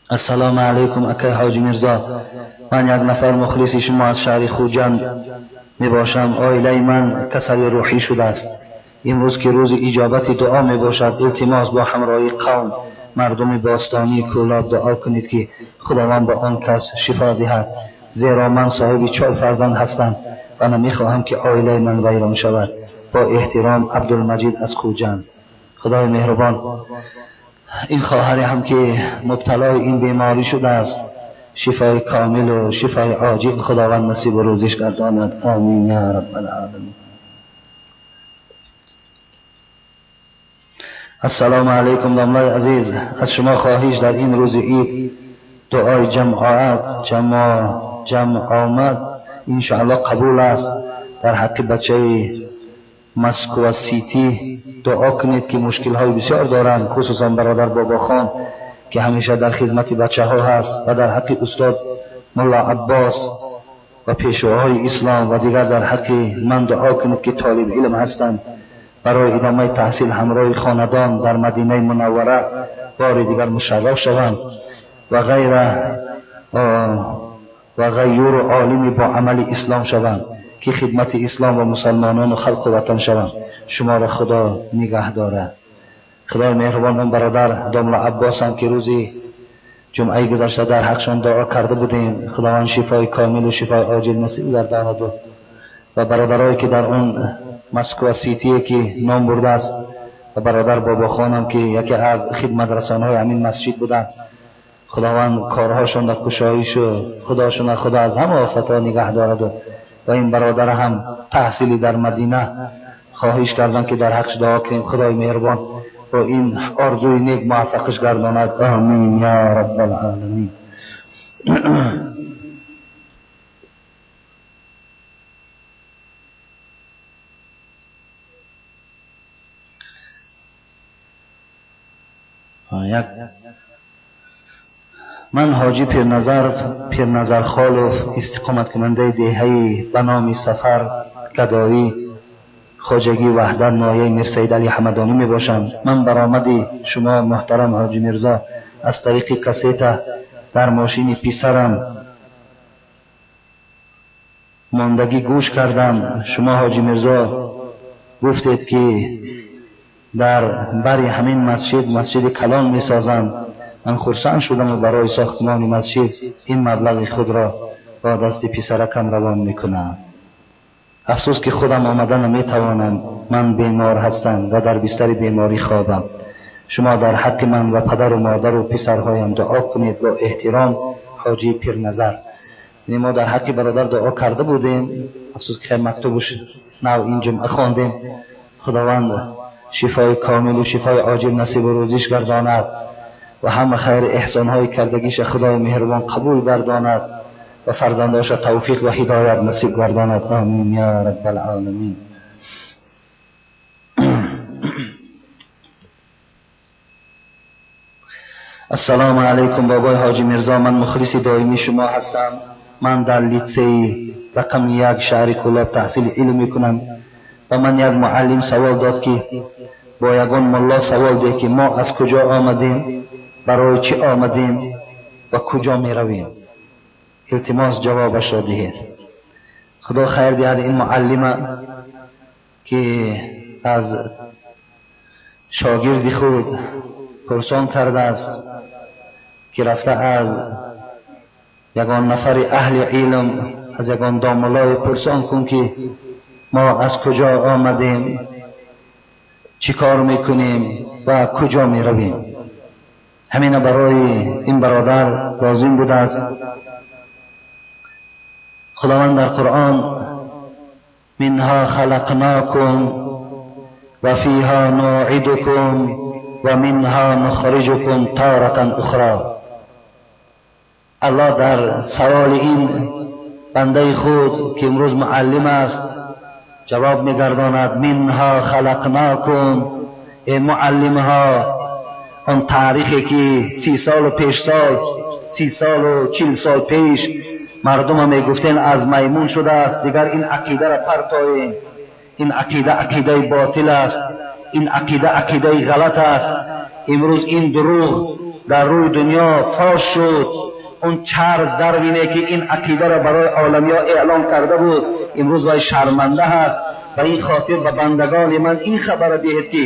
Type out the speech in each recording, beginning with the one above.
Ассалому алайкум, акай Ҳоҷи Мирзо. Ман як нафар мухлиси шумо аз шаҳри Хуҷанд мебошам. Оилаи ман касали рӯҳӣ шудааст. Имрӯз ки рӯзи иҷобати дуо мебошад, илтимос бо ҳамроҳии қавм мардуми бостонии Кӯлоб дуо кунед, ки Худованд ба он кас шифо диҳад. Зеро ман соҳиби 4 фарзанд ҳастам ва намехоҳам, ки оилаи ман вайрон шавад. Бо эҳтиром, Абдулмаҷид аз Хуҷанд. Худои меҳрубон ин хоҳаре ҳам ки мубталои ин беморӣ шудааст, шифои комилу шифои оҷил Худованд насибу рӯзиш гардонад. Омин я раббалъоламин. Ассалому алайкум, домлаи азиз. Аз шумо хоҳиш дар ин рӯзи ид дуои ҷамоат ҷамъ омад иншоаллоҳ қабул аст. Дар ҳаққи бачаи Москва Сити дуо кунед, ки мушкилҳои бисёр доранд, хусусан бародар Бобохон, ки ҳамеша дар хизмати бачаҳо ҳаст, ва дар ҳаққи устод Мулло Аббос ва пешвоҳои ислом ва дигар дар ҳаққи ман дуо кунед, ки толиби илм ҳастанд, барои идомаи таҳсил ҳамроҳи хонадон дар Мадинаи Мунаввара бори дигар мушарраф шаванд ва ғайра ва ғайюру олими бо амали ислом шаванд, ки хидмати ислом ва мусалмонону халқу ватан шаванд. Шуморо Худо нигаҳ дорад. Худои меҳрубон он бародар домла Аббосам, ки рӯзи ҷумъаи гузашта дар ҳақшон дуо карда будем, Худованд шифои комилу шифои оҷил насиб гардонад. Ва бародарое ки дар он Москва Ситие ки ном бурдааст, ва бародар Бобохонам, ки яке аз хидматрасонҳои ҳамин масҷид буданд, Худованд корҳошонро кушоишу Худошонро Худо аз ҳама офатҳо нигаҳ дорад. Ва ин бародар ҳам таҳсили дар Мадина хоҳиш карданд, ки дар ҳақш дуо кунем. Худои меҳрубон бо ин орзуи нек муваффақиш гардонад. Омин я раббалъоламин. Як ман ҳоҷӣ Пирназар Холов, истиқоматкунандаи деҳаи ба номи Сафар Гадоӣ, хоҷагии Ваҳдат, ноҳияи Мирсаид Али Ҳамадонӣ мебошам. Ман баромади шумо муҳтарам ҳоҷи Мирзо аз тариқи кассета дар мошини писарам мондагӣ гӯш кардам. Шумо ҳоҷи Мирзо гуфтед, ки дар бари ҳамин масҷид масҷиди калон месозанд. Ман хурсанд шудам ва барои сохтмони масҷид ин маблағи худро бо дасти писаракам равон мекунам. Афсӯс, ки худам омада наметавонам. Ман бемор ҳастам ва дар бистари беморӣ хобам. Шумо дар ҳаққи ман ва падару модару писарҳоям дуо кунед. Бо эҳтиром, ҳоҷи Пирназар. Яъне мо дар ҳаққи бародар дуо карда будем. Афсӯс, ки мактубуш нав ин ҷумъа хондем. Худованд шифои комилу шифои оҷил насибу рӯзиш гардонад ва ҳама хайри эҳсонҳои кардагиша Худои меҳрубон қабул гардонад ва фарзандоша тавфиқ ва ҳидоят насиб гардонад. Омин я раббалъоламин. Ассалому алайкум, бобои ҳоҷи Мирзо. Ман мухлиси доимии шумо ҳастам. Ман дар литсеи рақами 1 шаҳри Кӯлоб таҳсили илм мекунам ва ман як муаллим савол дод, ки бо ягон мулло савол деҳ, ки мо аз куҷо омадем, барои чӣ омадем ва куҷо меравем. Илтимос ҷавобашро диҳед. Худо хайр диҳад ин муаллима, ки аз шогирди худ пурсон кардааст, ки рафта аз ягон нафари аҳли илм, аз ягон домуллое пурсон кун, ки мо аз куҷо омадем, чӣ кор мекунем ва куҷо меравем. Ҳамина барои ин бародар лозим будааст. Худованд дар Қуръон минҳо халақнокум ва фиҳо нуъидукум ва минҳо нухриҷукум торатан ухро. Аллоҳ дар саволи ин бандаи худ, ки имрӯз муаллим аст, ҷавоб мегардонад: минҳо халақнокум. Э муаллимҳо, он таърихе ки 30 солу пеш сол, 30 солу 40 сол пеш мардума мегуфтен аз маймун шудааст, дигар ин ақидаро партоем. Ин ақида ақидаи ботил аст, ин ақида ақидаи ғалат аст. Имрӯз ин дурӯғ дар рӯи дунё фош шуд. Он Чарлз Дарвине ки ин ақидаро барои оламиҳо эълон карда буд, имрӯз вай шарманда ҳаст. Ба ин хотир ба бандагони ман ин хабарро диҳед, ки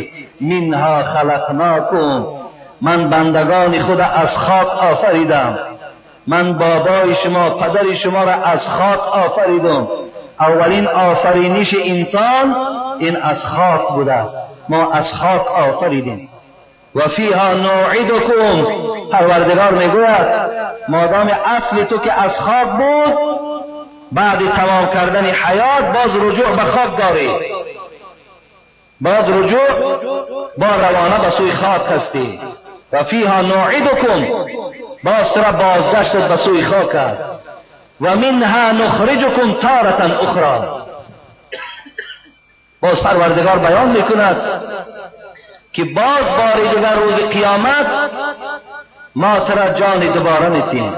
минҳо халақнокум, ман бандагони худа аз хок офаридам. Ман бобои шумо, падари шуморо аз хок офаридам. Аввалин офариниши инсон ин аз хок будааст. Мо аз хок офаридем. Ва фиҳо нуъидукум, парвардигор мегӯяд модоми асли ту ки аз хок буд, баъди тамом кардани ҳаёт боз руҷӯъ ба хок дорӣ, боз руҷӯъ бо равона ба сӯи хок ҳастӣ. Ва фиҳо нуъидукум, боз тура бозгаштат ба сӯи хок аст. Ва минҳа нухриҷукум таратан ухро, боз парвардигор баён мекунад ки боз бори дигар рӯзи қиёмат мо тура ҷони дубора метиҳем,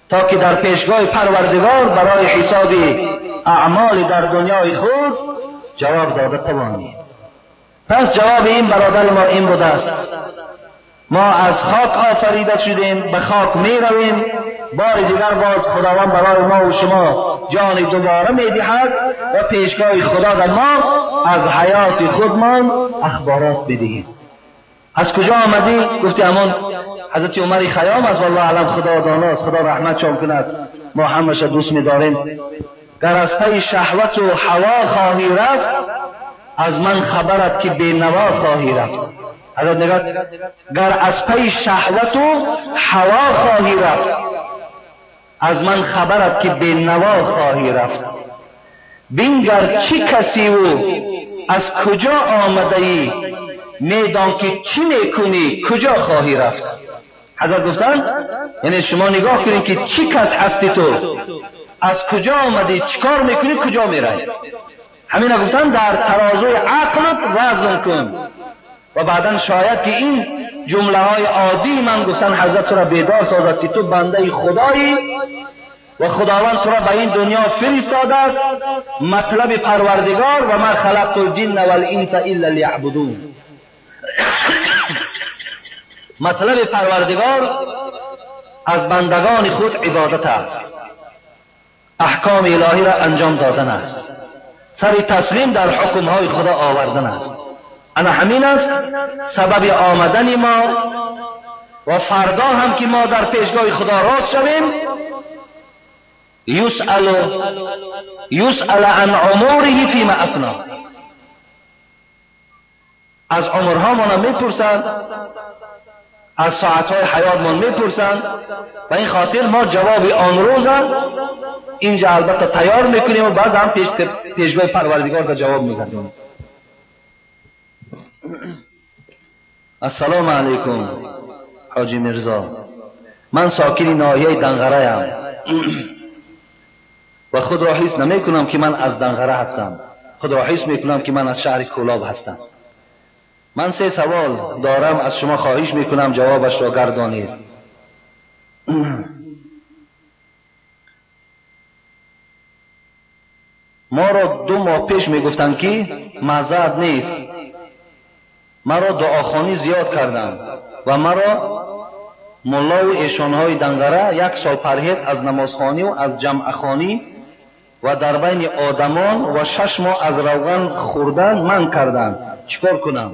то ки дар пешгоҳи парвардигор барои ҳисоби аъмоли дар дунёи худ ҷавоб дода тавонӣ. Пас ҷавоби ин бародари мо ин будааст: мо аз хок офарида шудем, ба хок меравем, бори дигар боз худованд барои мо ва шумо ҷони дубора медиҳад ва пешгоҳи худо дар мо аз ҳаёти худмон ахборот بدиҳем. Аз куҷо омадӣ? Гуфти ҳамон ҳазрати Умари Хайём аст, валлоҳ аълам, худо доност, худо раҳматшон кунад, мо ҳамаша дӯст медорем. Гар аз пайи шаҳвату ҳаво хоҳӣ рафт, аз ман хабарат ки бенаво хоҳӣ рафт. Ҳазрат мегӯяд гар аз пайи шаҳвату ҳаво хоҳӣ рафт, аз ман хабарат ки бенаво хоҳӣ рафт. Бингар чӣ касиву аз куҷо омадаӣ, медон ки чӣ мекунӣ, куҷо хоҳӣ рафт. Ҳазрат гуфтанд яъне шумо нигоҳ кунед ки чӣ кас ҳасти ту, аз куҷо омадӣ, чӣ кор мекунӣ, куҷо меравӣ. Ҳамина гуфтанд дар тарозуи ақлат вазн кун. Ва баъдан шояд ки ин ҷумлаҳои оддии ман гуфтан ҳазрат туро бедор созад ки ту бандаи худоӣ ва худованд туро ба ин дунё фиристодааст. Матлаби парвардигор ва ма халақту лҷинна валинса илла лияъбудун, матлаби парвардигор аз бандагони худ ибодат аст, аҳкоми илоҳиро анҷом додан аст, сари таслим дар ҳукмҳои худо овардан аст. Ана ҳамин аст сабаби омадани мо. Ва фардо ҳам ки мо дар пешгоҳи худо рост шавем, юсъал ан умуриҳи фима афно, аз умрҳомона мепурсанд, аз соатҳои ҳаётмон мепурсанд. Ба ин хотир мо ҷавоби он рӯза инҷа албатта тайёр мекунем ва баъд ҳам пешгоҳи парвардигор да ҷавоб мегардонем. Ассалому алайкум ҳоҷи Мирзо, ман сокини ноҳияи Данғараям ва худро ҳис намекунам ки ман аз Данғара ҳастам, худро ҳис мекунам ки ман аз шаҳри Кӯлоб ҳастам. Ман се савол дорам, аз шумо хоҳиш мекунам ҷавобашро гардонед. Моро 2 моҳ пеш мегуфтанд ки маъзарат нест, маро дуохонӣ зиёд карданд ва маро муллову эшонҳои Данғара 1 сол парҳез аз намозхониву аз ҷамъахонӣ ва дар байни одамон ва 6 моҳ аз равған хӯрдан манъ карданд. Чӣ кор кунам?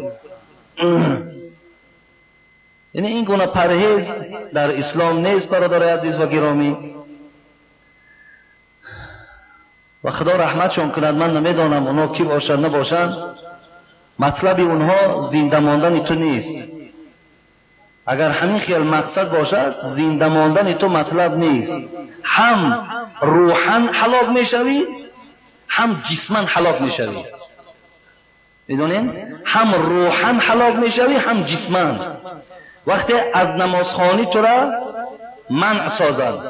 Яъне ин гуна парҳез дар ислом нест, бародарои азиз ва гиромӣ. Ва худо раҳматшон кунад, ман намедонам онҳо кӣ бошанд набошанд, матлаби онҳо зинда мондани ту нест. Агар ҳамин хел мақсад бошад, зинда мондани ту матлаб нест. Ҳам рӯҳан ҳалок мешавӣ, ҳам ҷисман ҳалок мешавӣ. Медонед? Ҳам рӯҳан ҳалок мешавӣ, ҳам ҷисман. Вақте аз намозхонӣ тура манъ созанд,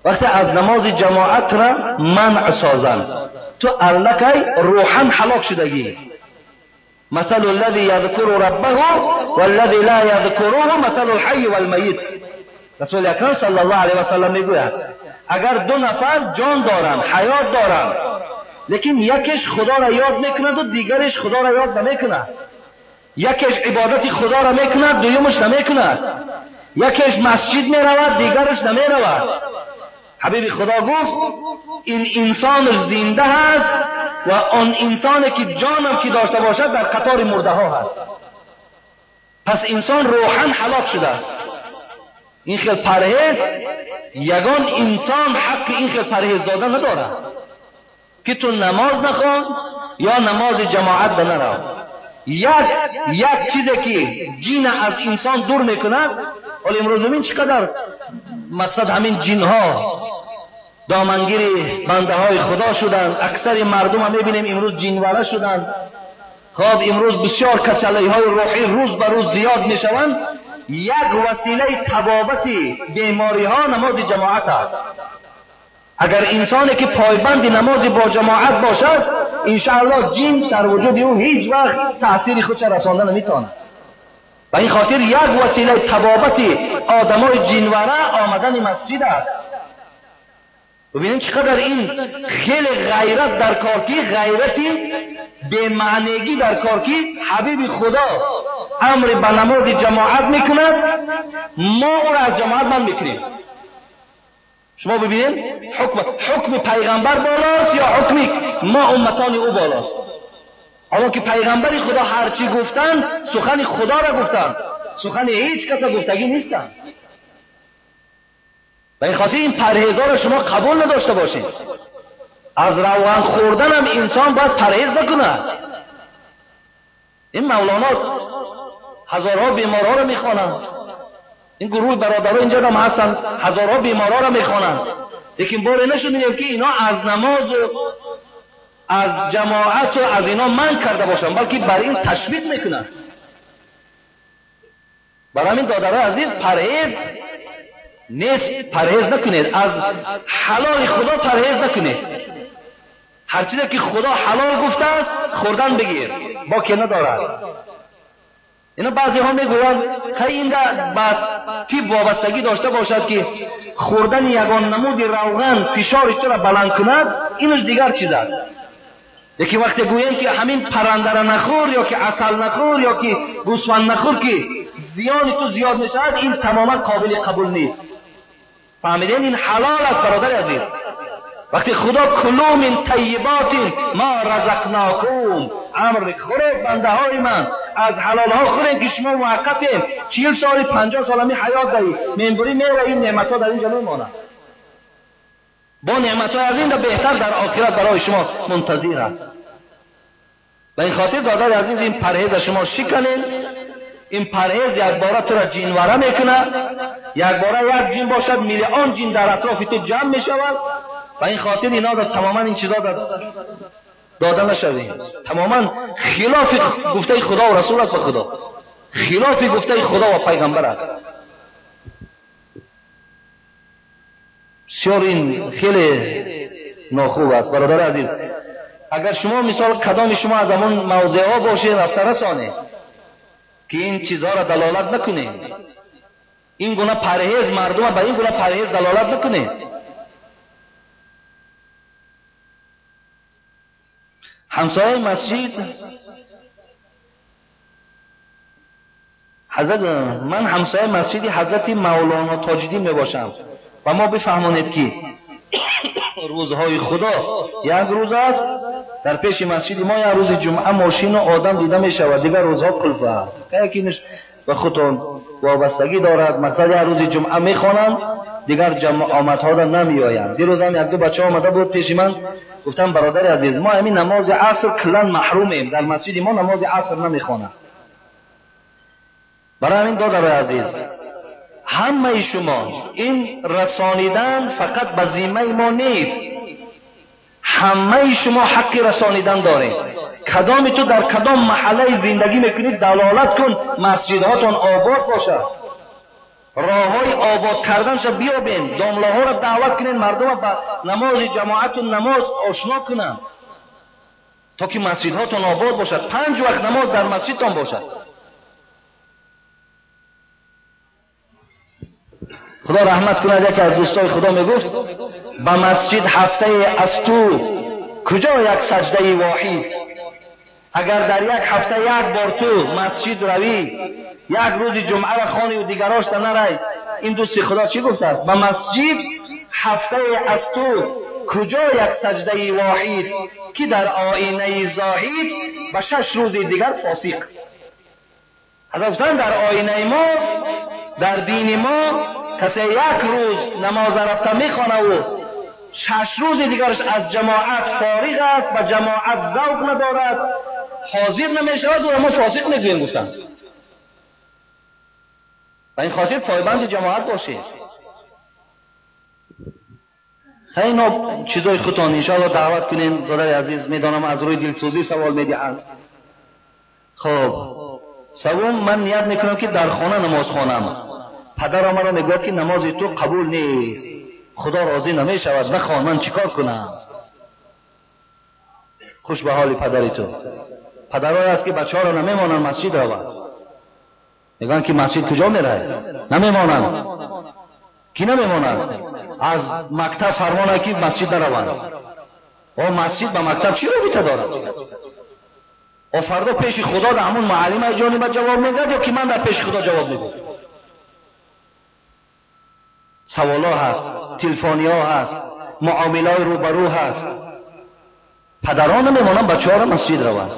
вақте аз намози ҷамоат тура манъ созанд, ту аллакай рӯҳан ҳалок шудагӣ. مثل الذي يذكر ربه والذي لا يذكره مثل الحي والميت. رسول اکرم صلی الله علیه و سلم میگوید اگر 2 نفر جان دارند، حیات دارند، لیکن یکیش خدا را یاد میکند و دیگرش خدا را یاد نمیکند، Якеш ибодати худоро мекунад, дуюмаш намекунад. Якеш масҷид меравад, дигараш намеравад. Ҳабиби Худо гуфт ин инсонаш зинда ҳаст ва он инсоне ки ҷонам ки дошта бошад дар қатори мурдаҳо ҳаст. Пас инсон рӯҳан ҳалок шудааст. Ин хел парҳез ягон инсон ҳаққи ин хел парҳез дода надорад ки ту намоз нахон ё намози ҷамоат ба нарав. Як чизе ки ҷин аз инсон дур мекунад. Ҳоло имрӯз бибин чӣ қадар мақсад ҳамин ҷинҳо домангири бандаҳои Худо шуданд. Аксари мардум ҳам мебинем имрӯз ҷинвара шуданд. Хоб имрӯз бисёр касалиҳои рӯҳӣ рӯз ба рӯз зиёд мешаванд. Як василаи табобати бемориҳо намози ҷамоат аст. Агар инсоне ки пойбанди намози бо ҷамоат бошад, иншааллоҳ ҷин дар вуҷуди ӯ ҳеҷ вақт таъсири худша расонда наметавонад. Ба ин хотир як василаи табобати одамои ҷинвара омадани масҷид аст. Бибинем чӣ қадар ин хеле ғайрат дар кор ки ғайрати бемаънегӣ дар кор ки ҳабиби Худо амри ба намози ҷамоат мекунад, мо ӯро аз ҷамоат ман мекунем. Шумо бибинед ҳукми пайғамбар болост ё ҳукми мо умматони ӯ болост? Ҳоло ки пайғамбари Худо ҳарчи гуфтанд, сухани Худоро гуфтанд, сухани ҳеҷ каса гуфтагӣ нестанд. Ба ин хотир ин парҳезҳоро шумо қабул надошта бошед. Аз равған хӯрданам инсон бояд парҳез накунад. Ин Мавлоно ҳазорҳо беморҳоро мехонанд. Ин гурӯҳи бародаро инҷо ҳам ҳастанд, ҳазорҳо беморҳоро мехонанд. Лекин боре нашунидем ки ино аз намозу аз ҷамоату аз ино манъ карда бошанд, балки бар ин ташвиқ мекунанд. Бар ҳамин додарои азиз, парҳез нест, парҳез накунед. Аз ҳалоли Худо парҳез накунед. Ҳар чизе ки Худо ҳалол гуфтааст хӯрдан бигир, боке надорад. Ино баъзеҳо мегӯянд хай ин ба тиб вобастагӣ дошта бошад ки хӯрдани ягон намуди равған фишориш тура баланд кунад, инаш дигар чиз аст. Лекин вақте гӯем ки ҳамин паррандара нахӯр ё ки асал нахӯр ё ки гӯсфанд нахӯр ки зиёни ту зиёд мешавад, ин тамоман қобили қабул нест. Фаҳмидем? Ин ҳалол аст бародари азиз. Вақте Худо кулу мин таййиботин ма разақнакум амр хӯред бандаҳои ман, аз ҳалолҳо хӯред ки шумо муваққатем, 40 соли 50 сол ҳамин ҳаёт дарӣ мембурӣ меравӣ, ин неъматҳо дар инҷо мемонад. Бо неъматҳои аз ин беҳтар дар охират барои шумо мунтазир аст. Ба ин хотир додари азиз, ин парҳеза шумо шиканед. Ин парҳез якбора тура ҷинвара мекунад. Якбора як ҷин бошад, миллион ҷин дар атрофи ту ҷамъ мешавад. Ба ин хотир ино тамоман ин чизо дода нашавед. Тамоман хилофи гуфтаи Худо ва Расул аст ва Худо хилофи гуфтаи Худо ва пайғамбар аст. Бисёр ин хеле нохуб аст бародари азиз. Агар шумо мисол кадоми шумо аз ҳамон мавзеъҳо бошед, рафта расонед ки ин чизҳоро далолат накунед. Ин гуна парҳез мардума ба ин гуна парҳез далолат накунед. Ҳамсояи масҷид ҳазрат, ман ҳамсояи масҷиди ҳазрати Мавлоно Тоҷиддин мебошам ва мо бифаҳмонед ки рӯзҳои Худо як рӯз аст. Дар пеши масҷиди мо як рӯзи ҷумъа мошину одам дида мешавад, дигар рӯзҳо қулф аст. Якинаш ба худтон вобастагӣ дорад. Мақсад як рӯзи ҷумъа мехонанд, дигар ҷамоатҳо намеоянд. Дирӯз ҳам як ду бача омада буд пеши ман, гуфтам бародари азиз, мо ҳамин намози аср куллан маҳрумем, дар масҷиди мо намози аср намехонанд. Барои ҳамин додарои азиз, ҳамаи шумо ин расонидан фақат ба зиммаи мо нест, ҳамаи шумо ҳаққи расонидан доред. Кадоми ту дар кадом маҳаллаи зиндагӣ мекунӣ, далолат кун масҷидҳотон обод бошад, роҳҳои обод карданша биёбем, домлаҳоро даъват кунед, мардумро ба намози ҷамоату намоз ошно кунанд, то ки масҷидҳотон обод бошад, 5 вақт намоз дар масҷидтон бошад. Худо раҳмат кунад, яке аз дӯстои Худо мегуфт ба масҷид ҳафтае аз ту куҷо як саҷдаи воҳид, Агар дар як ҳафта як бор ту масҷид равӣ, як рӯзи ҷумъаро хонӣ ва дигарошта нарай, ин дӯсти Худо чӣ гуфтааст? Ба масҷид ҳафтае аз ту куҷо як саҷдаи воҳид, ки дар оинаи зоҳид ба 6 рӯзи дигар фосиқ. Ҳазрат гуфтанд дар оинаи мо, дар дини мо касе як рӯз намоз рафта мехонаву 6 рӯзи дигараш аз ҷамоат фориғ аст, ба ҷамоат завқ надорад, ҳозир намешавад, ӯро мо фосиқ мегӯем гуфтанд. Ба ин хотир пойбанди ҷамоат бошед. Хайно чизои худтон иншоалло даъват кунем. Додари азиз, медонам аз рӯи дилсӯзӣ савол медиҳанд. Хоб, савум, ман ният мекунам ки дар хона намоз хонам. Падарам маро мегӯяд ки намози ту қабул нест, Худо розӣ намешавад, нахон, ман чӣ кор кунам? Хуш ба ҳоли падари ту. Падарое аст ки бачаҳоро намемонанд масҷид раванд. Мегӯянд ки масҷид куҷо меравад? Намемонанд. Ки намемонанд? Аз мактаб фармонад ки масҷид нараванд. О, масҷид ба мактаб чӣ робита дорад? О, фардо пеши Худо дар ҳамун муаллимаи ҷониба ҷавоб медиҳад ё ки ман дар пеши Худо ҷавоб медиҳам? Саволҳо ҳаст, телефониҳо ҳаст, муомилаҳои рӯбарӯ ҳаст. Падарон намемонанд бачаҳоро масҷид раванд.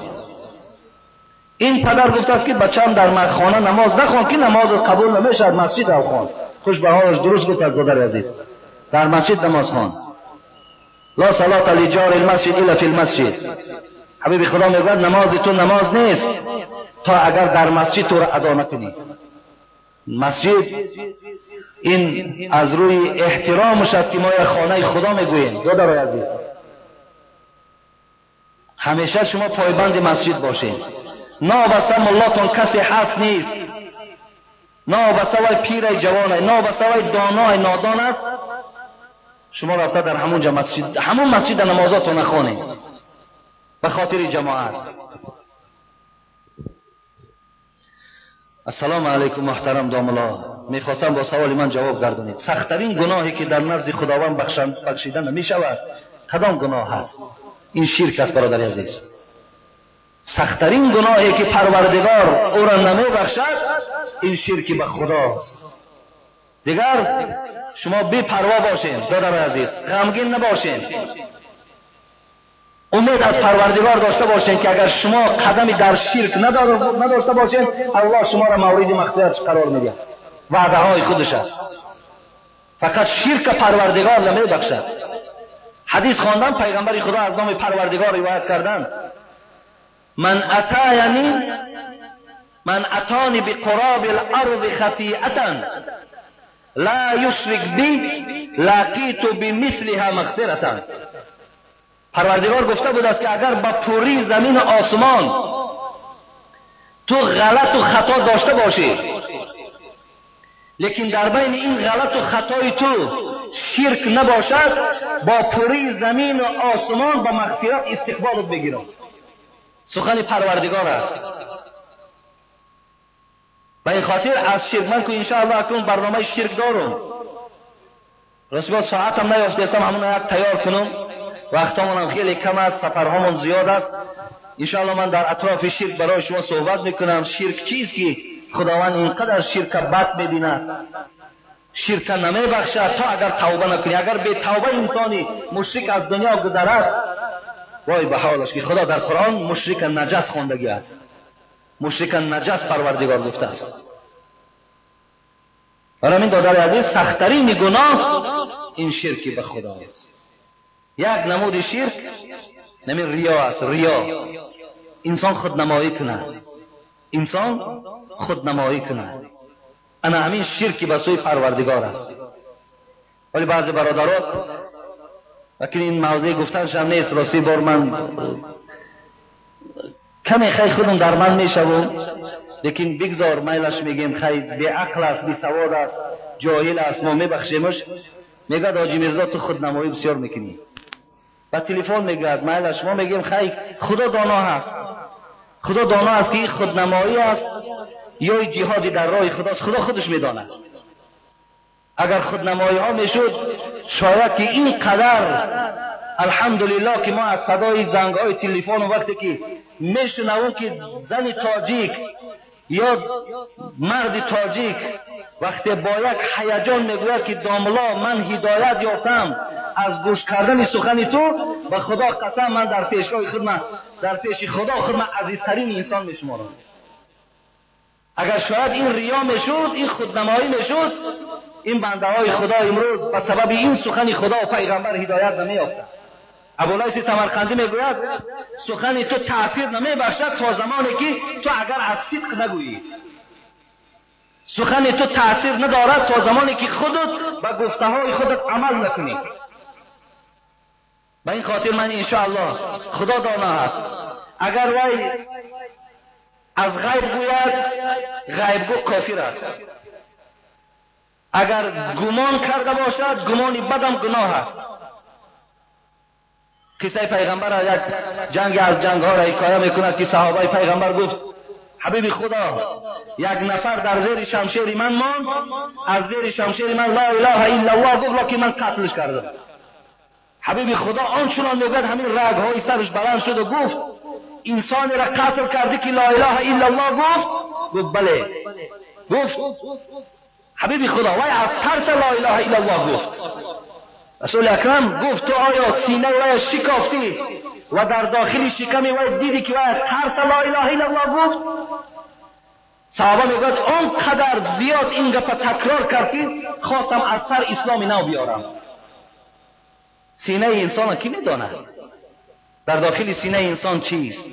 Ин падар гуфтааст ки бачаам дар хона намоз нахон, ки намозат қабул намешавад, масҷид рав хон. Хуш ба ҳолаш, дуруст гуфтааст додари азиз. Дар масҷид намоз хон. Ла салата лиҷори лмасҷид илла фи лмасҷид. Ҳабиби Худо мегӯяд намози ту намоз нест то агар дар масҷид туро адо накунӣ. Масҷид ин аз рӯи эҳтиромаш аст ки мо як хонаи Худо мегӯем. Додарои азиз, ҳамеша шумо пойбанди масҷид бошед. Нобаста муллотон касе ҳаст нест, нобаста вай пирай ҷавонай, нобаста вай доной нодон аст, шумо рафта дар ҳамон ҷа масҷид, ҳамон масҷида намозотон нахонед ба хотири ҷамоат. Ассалому алайкум муҳтарам домулло, мехостам бо саволи ман ҷавоб гардонед. Сахттарин гуноҳе ки дар назди Худованд бахшида намешавад кадом гуноҳ аст? Ин ширк аст бародари азиз. Сахттарин гуноҳе ки Парвардигор ӯро намебахшад ин ширки ба Худост. Дигар шумо бепарво бошед додари азиз, ғамгин набошед. Умед аз Парвардигор дошта бошед ки агар шумо қадами дар ширк надошта бошед, Аллоҳ шуморо мавриди мағфират қарор медиҳад. Ваъдаҳои худаш аст. Фақат ширка Парвардигор намебахшад. Ҳадис хондан, пайғамбари Худо аз номи Парвардигор ривоят карданд: من اتانی من اتانی بقراب الارض خطیئة لا یشرک بی لقیت بمثلها مغفرة. پروردگار گفته بود است که اگر با پوری زمین و آسمان تو غلط و خطا داشته باشی، لیکن در بین این غلط و خطای تو شرک نباشد، با پوری زمین و آسمان با مغفرت استقبالت بگیرم. سخن پروردگار است. به این خاطر از شرک من که انشاءالله اکنون برنامه شرک دارم، راست با ساعتم نیافتستم همون یک تیار کنم، وقتامون هم خیلی کم است، سفرهامون زیاد است. انشاءالله من در اطراف شرک برای شما صحبت میکنم. شرک چیست که خداوند اینقدر شرک بد میبیند، شرک نمیبخشد تا اگر توبه نکنی. اگر به توبه انسانی مشرک از دنیا گذرد، وای به حالش که خدا در قرآن مشرک نجس خواندگی است. مشرک نجس پروردگار گفته است. برای این دادر عزیز، سخت‌ترین گناه این شرکی به خدا است. یک نمود شرک نمی ریا است. ریا، انسان خودنمایی کند، انسان خودنمایی کند. انا همین شرکی به سوی پروردگار است. ولی بعضی برادران لیکن این موضوع گفتنش هم نیست. راستی بار من کمی خیلی خودم در من میشوم، لیکن بگذار میلش میگیم خیلی بی عقل است، بی سواد است، جاهل است، ما میبخشیمش. میگه حاجی میرزا تو خودنمایی بسیار میکنی. با تلفن میگه میلش، ما میگیم خیلی خدا دانا هست، خدا دانا است که این خودنمایی است یا جهادی در راه خداست، خدا خودش میداند. اگر خودنمایی ها میشد شاید که اینقدر الحمدلله که ما از صدای زنگ های تلفن و وقتی که мешунавам ки зани тоҷик ё марди тоҷик вақте бо як ҳаяҷон мегӯяд ки домло ман ҳидоят ёфтам аз гӯш кардани сухани ту, ба Худо қасам ман дар пешгоҳи худ дар пеши Худо худ ман азизтарин инсон мешуморам. Агар шояд ин риё мешуд, ин худнамоӣ мешуд, ин бандаҳои Худо имрӯз ба сабаби ин сухани Худо ва пайғамбар ҳидоят намеёфтанд. Абулайси Самарқандӣ мегӯяд сухани ту таъсир намебахшад то замоне ки ту агар аз сидқ нагӯӣ. Сухани ту таъсир надорад то замоне ки худат ба гуфтаҳои худат амал накунӣ. Ба ин хотир ман иншоаллоҳ Худо дона аст, агар вай аз ғайб гӯяд, ғайбгӯ кофир аст. Агар гумон карда бошад, гумони бадам гуноҳ аст. Қиссаи пайғамбар як ҷанге аз ҷангҳоро ҳикоя мекунад ки саҳобаи пайғамбар гуфт ҳабиби Худо, як нафар дар зери шамшери ман монд, аз зери шамшери ман ла илаҳа иллаллоҳ гуфт, локин ман қатлш кардам. Ҳабиби Худо ончунон мегӯяд ҳамин рагҳои сараш баланд шуду гуфт инсонеро қатл кардӣ ки ла илаҳа иллаллоҳ гуфт? Гуфт бале. Гуфт ҳабиби Худо вай аз тарса ла илаҳа иллаллоҳ гуфт. Расули Акрам гуфт ту оё синаи вая шикофтӣ ва дар дохили шиками вай дидӣ ки вай тарса ла илаҳа иллаллоҳ гуфт? Саҳоба мегӯяд он қадар зиёд ин гапа такрор кард ки хостам аз сар исломи нав биёрам. Синаи инсона кӣ медонад? Дар дохили синаи инсон чист?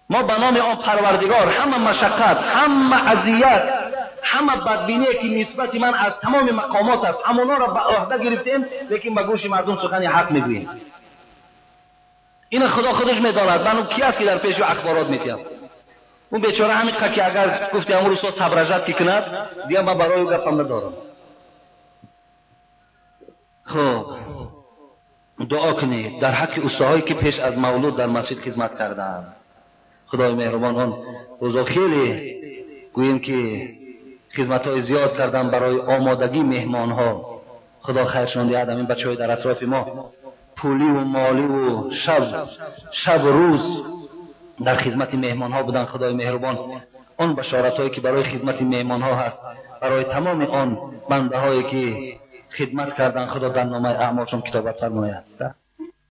Мо ба номи он Парвардигор ҳама машаққат, ҳама азият, ҳама бадбиние ки нисбати ман аз тамоми мақомот аст, ҳамонҳоро ба ӯҳда гирифтем, лекин ба гӯши мардум сухани ҳақ мегӯем. Ина Худо худаш медонад. Ман ки аст ки дар пеши ахборот метиҳам? Он бечора ҳамин қа ки агар гуфти ҳамон рӯзҳо сабражат ки кунад, дигар ман барои ӯ гапам надорам. Хуб, дуо кунед дар ҳаққи устоҳое ки пеш аз мавлуд дар масҷид хизмат кардаанд. Худои меҳрубон он рӯзо хеле гӯем ки хизматҳои зиёд карданд барои омодагии меҳмонҳо. Худо хайршон диҳад ҳамин бачаҳои дар атрофи мо пуливу моливу шаб рӯз дар хизмати меҳмонҳо буданд. Худои меҳрубон он башоратҳое ки барои хизмати меҳмонҳо ҳаст, барои тамоми он бандаҳое ки хидмат карданд, Худо дар номаи аъмолшон китобат фармояд.